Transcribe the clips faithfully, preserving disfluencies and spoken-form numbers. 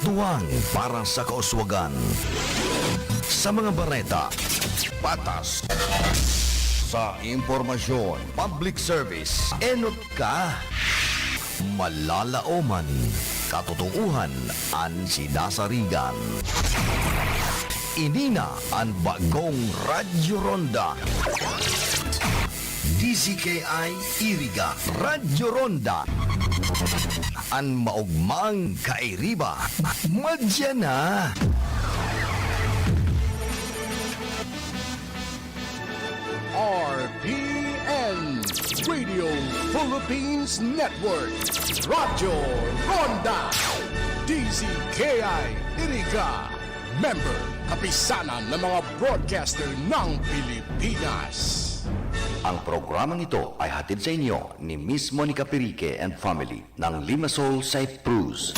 Tuwang para sa kauswagan. Sa mga bareta, patas. Sa impormasyon, public service, enot ka. Malalaoman, katotoohan an sinasarigan. Ini na an bagong Radyo Ronda. D Z K I Iriga, Radyo Ronda. An maogmang kairiba, madya na. R P N, Radio Philippines Network, Radyo Ronda, D Z K I Iriga, member, kapisanan ng mga broadcaster ng Pilipinas. Ang programang ito ay hatid sa inyo ni Miss Monica Pirique and family ng Limassol, Cyprus.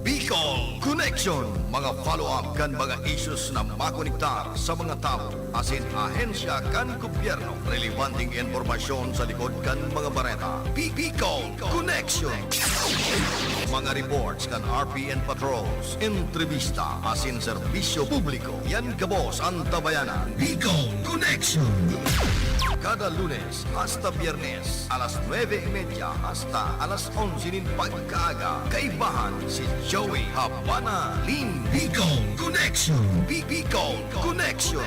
Bicol Connection, mga follow-up kan mga issues na makonektar sa mga tawo asin ahensya kan gobyerno, relebanteng impormasyon sa likod kan mga bareta. Bi-, Bicol Connection. Mga reports kan R P N patrols, entrevista asin serbisyo publiko. Yan gabos an tabayanan. Bicol Connection. Kada Lunes hasta Biyernes, alas nuebe y media hasta alas onse nin pagkaaga, kaibahan si Joey Habana Lin. Bicol Connection. Bi-, Bicol Connection.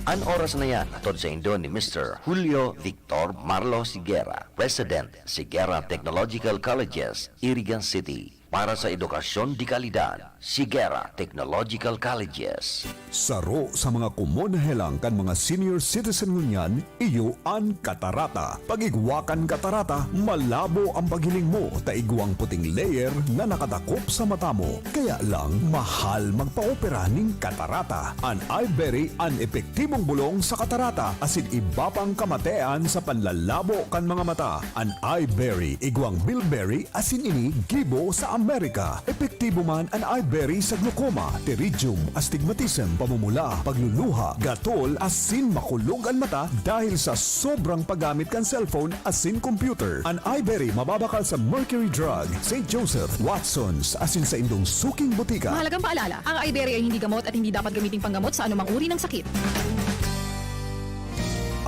An oras na yan, hatod saindo ni Mister Julio Victor Marlo Sigera, President, Sigera Technological Colleges, Iriga City. Para sa edukasyon de kalidad, Sigera Technological Colleges. Saro sa mga komon na helang kan mga senior citizen ngunyan, iyo an katarata. Pag-igwa kan katarata, malabo an paghiling mo ta igwang puting layer na nakatakop sa mata mo. Kaya lang, mahal magpaopera nin katarata. An Iberry an epektibong bolong sa katarata asin iba pang kamatean sa panlalabo kan mga mata. An Iberry, igwang bilberry asin ini gibo sa Amerika. Epektibo man an iBerry sa glaucoma, pterygium, astigmatism, pamumula, pagluluha, gatol, asin makulog an mata dahil sa sobrang paggamit kan cellphone asin computer. An iBerry mababakal sa Mercury Drug, Saint Joseph, Watsons, asin sa indong suking botika. Mahalagang paalala, ang iBerry ay hindi gamot at hindi dapat gamiting panggamot sa anumang uri ng sakit.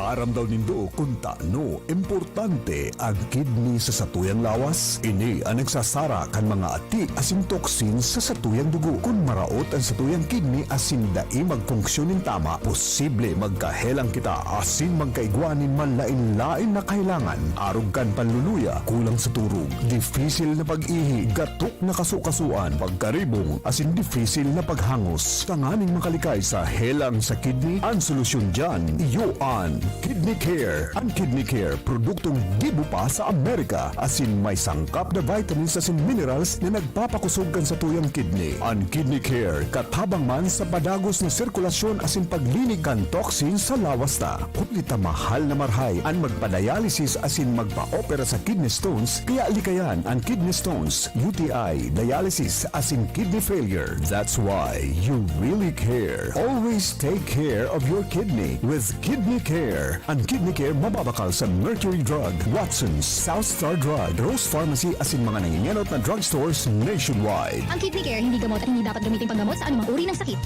Aram daw nindo kun tano importante an kidney sa satuyang lawas? Ini an nagsasara kan mga ati asin toxin sa satuyang dugo. Kun maraot an satuyang kidney asin dai magfunksyon nin tama, posible magkahelang kita asin magkaigwa nin manlaen-laen na kahelangan, arog kan panluluya, kulang sa turog, difisil na pag-ihi, gatok na kasukasuan, pagkaribong, asin difisil na paghangos. Tanganing makalikay sa helang sa kidney, an solusyon diyan, iyo an Kidney Care. An Kidney Care, produktong gibo pa sa Amerika, asin may sangkap na vitamins asin minerals na nagpapakusog kan satuyang kidney. An Kidney Care, katabang man sa padagos na sirkulasyon asin paglinig kan toxin sa lawas ta. Huli ta mahal na marahay an magpa-dialysis asin magpa-opera sa kidney stones, kaya likayan an kidney stones, U T I, dialysis, asin kidney failure. That's why you really care. Always take care of your kidney with Kidney Care. An Kidney Care mababakal sa Mercury Drug, Watsons, South Star Drug, Rose Pharmacy asin mga nangingenot na drugstores nationwide. Ang Kidney Care hindi gamot at hindi dapat gamitin panggamot sa anumang uri ng sakit.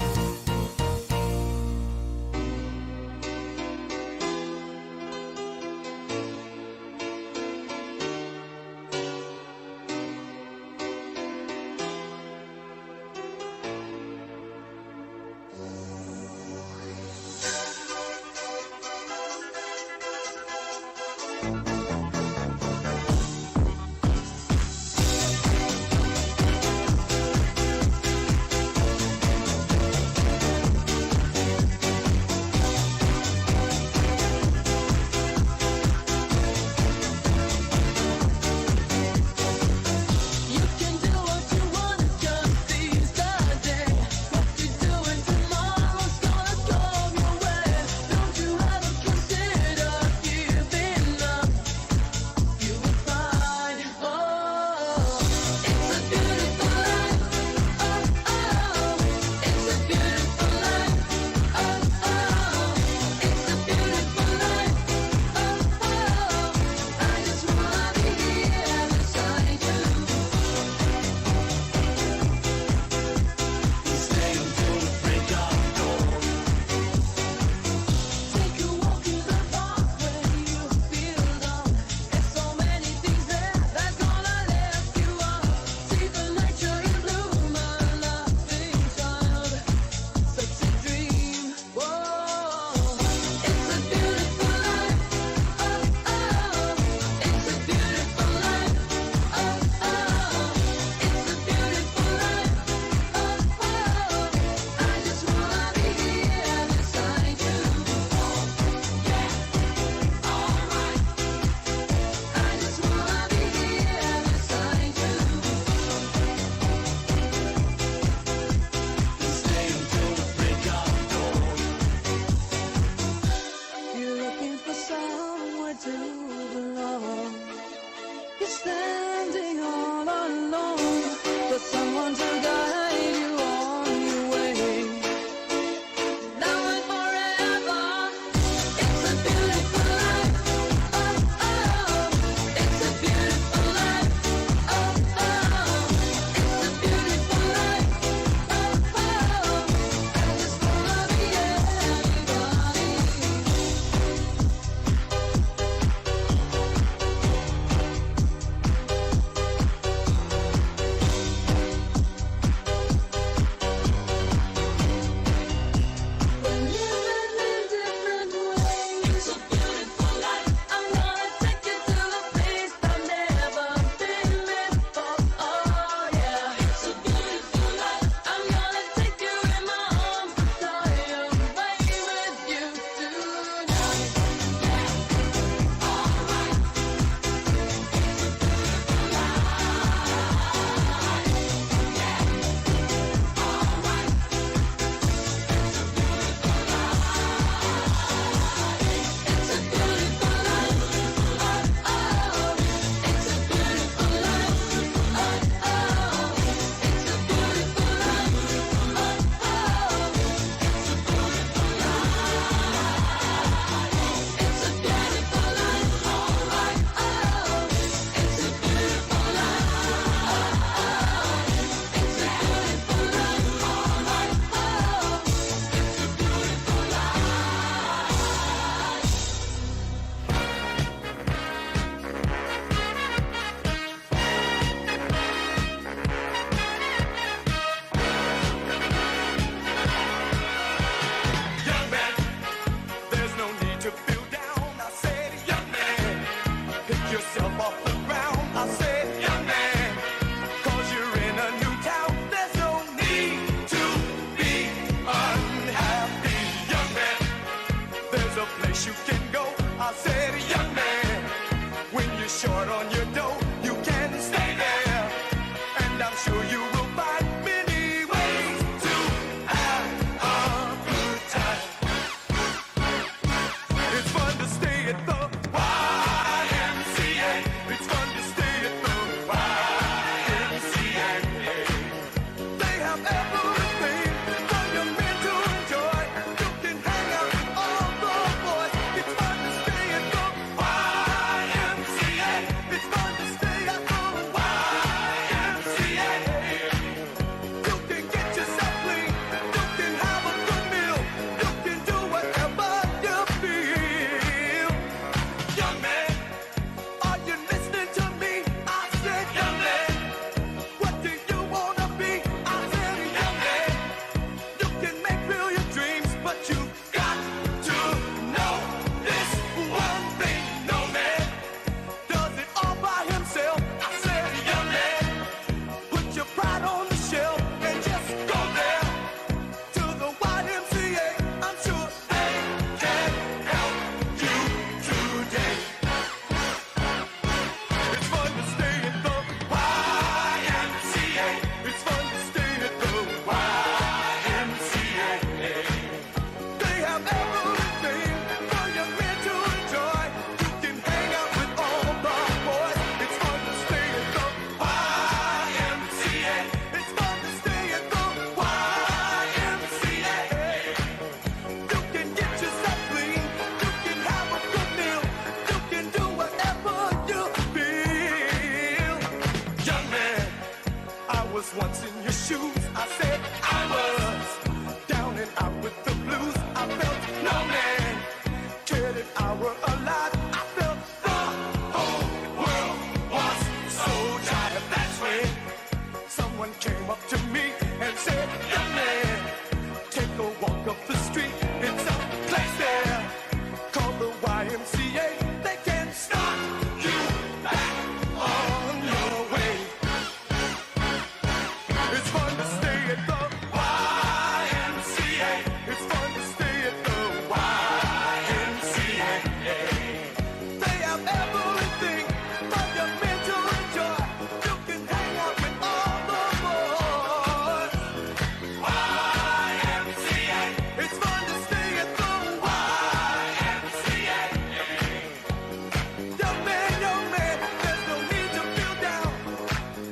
Place you can go. I said, young man, when you're short on your dough, you can stay there. And I'm sure you will find many ways to have a good time. It's fun to stay at the Y M C A. It's fun to stay at the Y M C A. They have everything for young men to enjoy. You can hang out with all the boys. It's fun to stay at the Y M C A. It's fun to stay at the Y M C A. You can get yourself clean. You can have a good meal. You can do whatever you feel. Young man, are you listening to me? I said, young man, what do you wanna be? I said, young man, you can make real your dreams, but you got to know this one thing. No man does it all by himself. I said, young man, put your pride on the shelf and just go there to the Y M C A. I'm sure they can help you today. It's fun to stay at the Y M C A. It's fun to stay at the Y M C A. They have everything for young men to enjoy. You can hang out with all the boys. It's fun to stay at the Y M C A. It's fun to stay at the Y M C A. You can get yourself clean. You can have a good meal. You can do whatever you feel. Young man, I was once in your shoes. I said I was down and out with the blues. I felt no man cared if I were alive. I felt the whole world was so tired. That's when someone came up to me and said, young man, take a walk up the street. It's a place there called the Y M C A. They can start you back on your way. It's fun to stay at the Y M C A. It's fun to stay at the Y M C A. They have everything for young men to enjoy. You can hang out with all the boys. Y M C A. It's fun to stay at the Y M C A. Young man, young man, there's no need to feel down.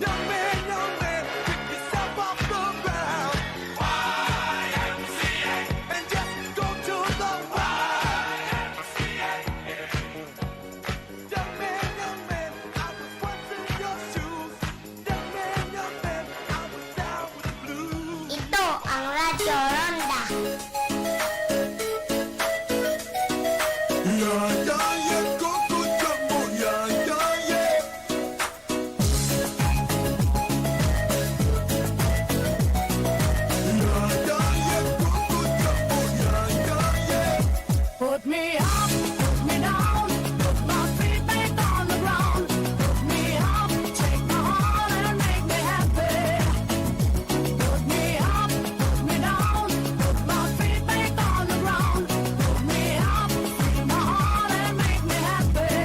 Young man, young man, pick yourself off the ground. Y M C A. And just go to the Y M C A. Young man, young man, I was once in your shoes. Young man, young man, I was down with the blues. Ito ang Radyo Ronda. Yeah, yeah, yeah, Coco Jumbo, yeah, yeah, yeah. Yeah, yeah, yeah, Coco Jumbo, yeah, yeah, yeah. Put me up, put me down, put my feet back on the ground. Put me up, take my heart and make me happy. Put me up, put me down, put my feet back on the ground. Put me up, feel my heart and make me happy.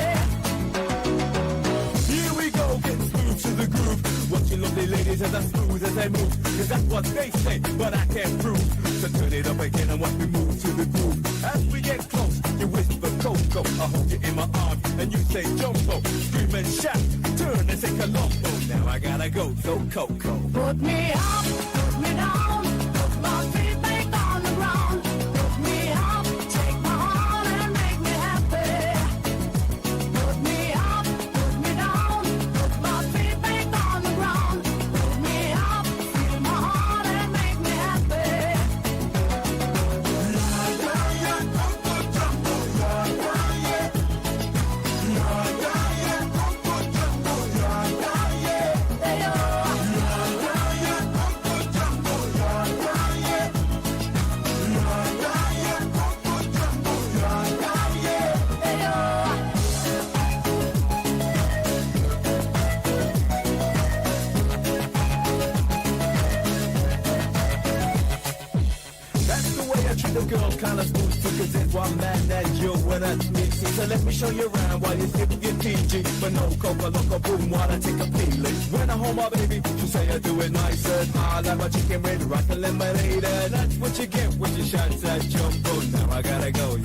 Here we go, getting smooth to the groove. Watching lovely ladies as I smooth as I move. 'Cause that's what they say, but I can't prove. So turn it up again and watch me move to the groove. As we get close, you whisper Coco. I hold you in my arms and you say Jumbo. Scream and shout, turn and say Colombo. Now I gotta go, so Coco. Put me up, put me down, put my feet back on the ground. Put me up, take my heart and make me happy. Put me up, put me down, put my feet back on the ground. Put me up, feel my heart and make me happy. Yeah, yeah, yeah, Coco Jumbo, yeah, yeah, yeah. Yeah, yeah, yeah, Coco Jumbo, yeah, yeah, yeah. Hey, yo. Yeah, yeah, yeah, Coco Is it one man and you wanna meet me? So let me show you around while you sip your T G. But no coca loco boom while I take a feeling. When I hold my baby, she say I do it nicer. I like my chicken red, rock and lemonade. And that's what you get with your shots at Jumbo. Now I gotta go.